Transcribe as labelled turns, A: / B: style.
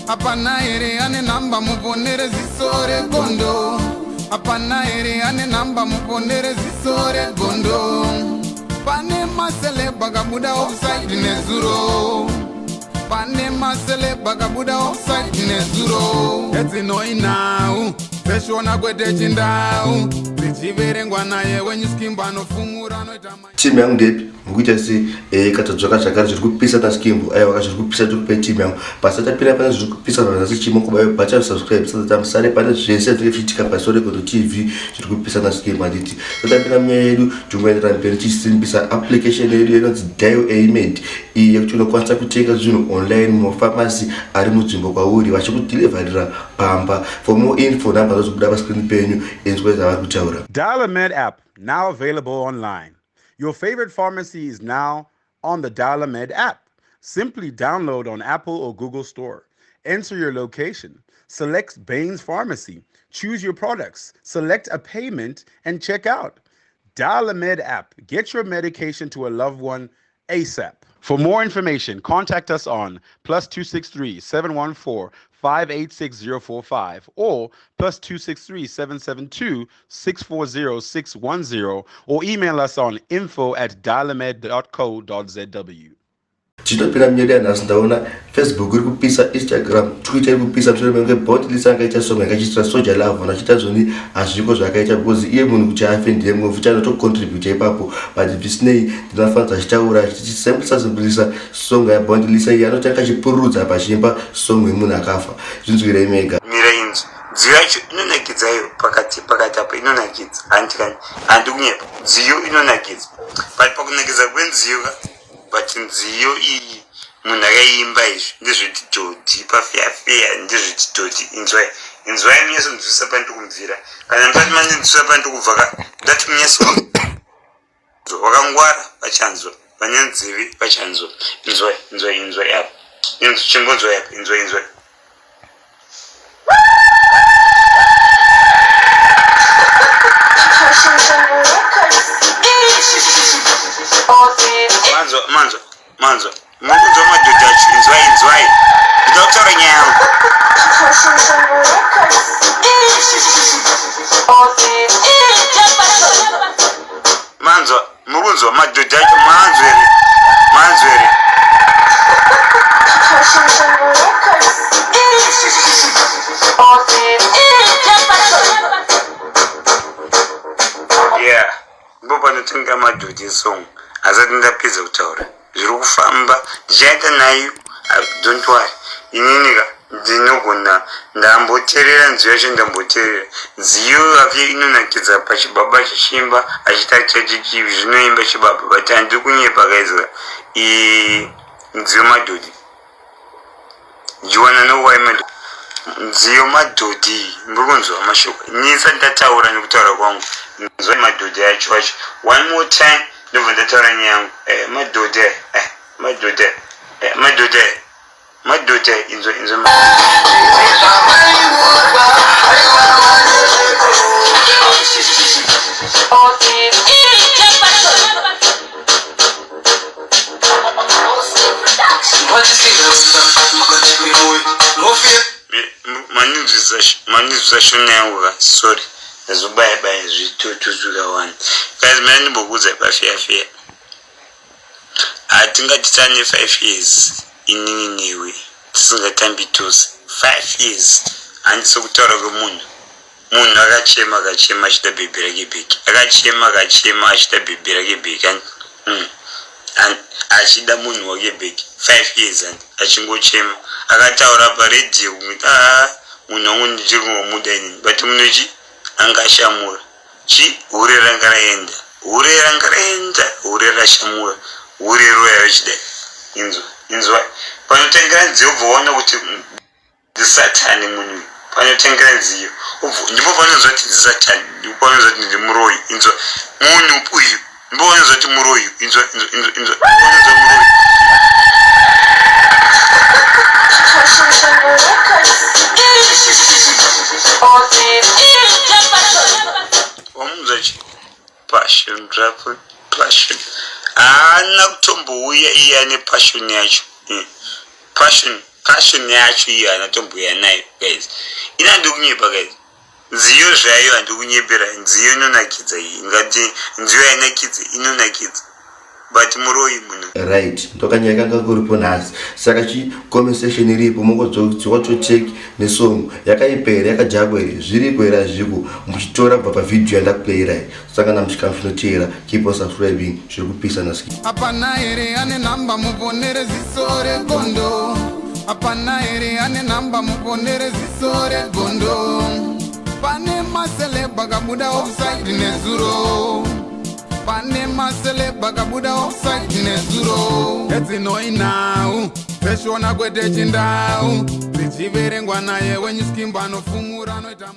A: Hapana here ane nhamba muponere ziso regondo? Hapana here ane nhamba muponere ziso regondo? Pane maceleb akabuda offside nezuro. Pane maceleb akabuda offside nezuro. Edzinoi nhau dzeshona kwete chindau dzichiverengwa naye wenyuskimbo anofumura anoita
B: Team yangu ndepi mukuita se eh, katadzoka zvakare zviri kupisa naskimbo aiwa zviri kupisa tiri kupe team yangu pasati tapinda pane zviri kupisa vanhasi chimo kubayo bacha subscribe sati tamusare pane zvese zvinenge zvichiitika pasore koto tv zviri kupisa naskimbo handiti tatapinda munyaya yedu tingoendera mberi tichisimbisa application yedu inonzi dial amed iyi yekuti unokwanisa kutenga zvinhu online mumafamasi ari munzvimbo kwauri vachikudeliverira pamba. For more info number dzozobuda pascreen penyu inzwe zvavari kutaura.
C: Dial a Med app now available online. Your favorite pharmacy is now on the Dial a Med app. Simply download on Apple or Google Store. Enter your location, select Bain's Pharmacy, choose your products, select a payment, and check out. Dial a Med app. Get your medication to a loved one ASAP. For more information, contact us on +263 714 586 045 or +263 772 640 610 or email us on info at dialamed.co.zw.
B: Tinopinda munyaya yanhasi. Ndaona Facebook iri kupisa, Instagram, Twitter iri kupisa mushure menge Bounty Lisa angaita song yakachiitira Soul Jah Love. Vanhu vachiita zvoni hazviko zvaakaita because iye munhu kuti afe ndiye mumwe futi anotocontributa ipapo, but zvisinei ndinofanira achitaura achisimplisa simplisa song yaBounty Lisa iyi anotanga achipururudza pachimba song yemunhu akafa. Zvinzwirei mega.
D: Mira inzwi, nziyo yacho inonakidza iyo pakati pakati apo inonakidza. Handi kani, handi kunyepa, nziyo inonakidza, but pakunakidza kwenziyo ka, but nziyo iyi munhu akaimba izvi ndezvetidhodhi pafeyafeya, ndezvetidhodhi. Inzwai, inzwai, munyatsonzwisa pandiri kumvira. Kana musati mandinzwisa pandiri kubva ka, ndati munyatso wakangwara vachanzwa, vane nzeve vachanzwa. Inzwai, inzwai, inzwai apa, chimbonzwai apa, inzwai, inzwai. Manzwa, manzwa, manzwa, mukunzwa madhodhi acho? Inzwai, inzwai, ndida kutaura nyaya yangu. Manzwa, mukunzwa madhodhi acho? Manzwa here? Manzwa here? Yeah, ndipo panotenga madhodhi song. Asati ndapedza kutaura zviri kufamba, ndichaita nayo. Don't worry, inini ka ndinogona. Ndamboteerera nziyo yacho, ndamboteerera nziyo yake, inonakidza pachibaba chichimba achiita chachichi zvinoimba chibaba, but handiri kunyepa kaizwa nziyo madhodhi. You wanna know why madhodhi? Nziyo madhodhi, muri kunzwa mashoko nyisa ndataura nekutaura kwangu. Nzwa madhodhi acho acho one more time, ndobva ndataura nyaya yangu. Madhodhi, madhodhi, madhodhi, madhodhi, inzwa, inzwa. Mandinzwisa shona yangu ka, sorry, ndazobaya baya zvitutu zvakawanda. Guys, mina ndimbokuudza pafeyafeya, hatingati tane 5 years inini newe tisingatambi tose. 5 years handisi kutaura kwemunhu. Munhu akachema, akachema achida bhebhi rake back, akachema, akachema achida bhebhi rake back, achida munhu wake back. 5 years and achingochema, akataura paredhiyo kuti aa, munhu wangu ndichiri kungomuda inini, but munhu chi anga ashamura chi hure ranga raenda, hure ranga raenda, hure rashamura, hure roya richidai. Inzwa, inzwa panotengera nziyo, ubva waona kuti ndisatani munhu uyu. Panotengera nziyo ndipo panonzwa kuti ndisatani, ndipo panonzwa kuti ndimuroyi. Inzwa munhu uyu, ndipo panonzwa kuti muroyi. Inzwa, inzwa, inzwa, inzwa, ndipo panonzwa muroyi. Wamunzwa chi passion rap, passion haana kutombouya iye ane passion yacho. Passion. Passion yacho iyo anatomboya nayo, guys. Ina handikunyepa, guys. Nziyo zvayo, handikunyepera, nziyo inonakidza iyi. Ngati nziyo yainakidza, inonakidza, but muroyi munhu.
B: Right, ndokanyaya kanga kuripo nhasi. Saka chi comment section iripo, mongodzoka check nesong yakaipa here, yakajagwa here, zviriko here, hazviko, muchitora kubva pavhidhiyo yandakuplayirai. Sangana muchikamu chinoteera. Keep on subscribing, zviri kupisa nasiki.
A: Hapana here ane nhamba muponere ziso regondo? Hapana here ane nhamba muponere ziso regondo? Pane maceleb akabuda offside nezuro, pane maceleb akabuda offside nezuro. Edzinoinhau dzeshona kwete chindau, dzichiverengwa naye wenyuskimbo anofumura anoita.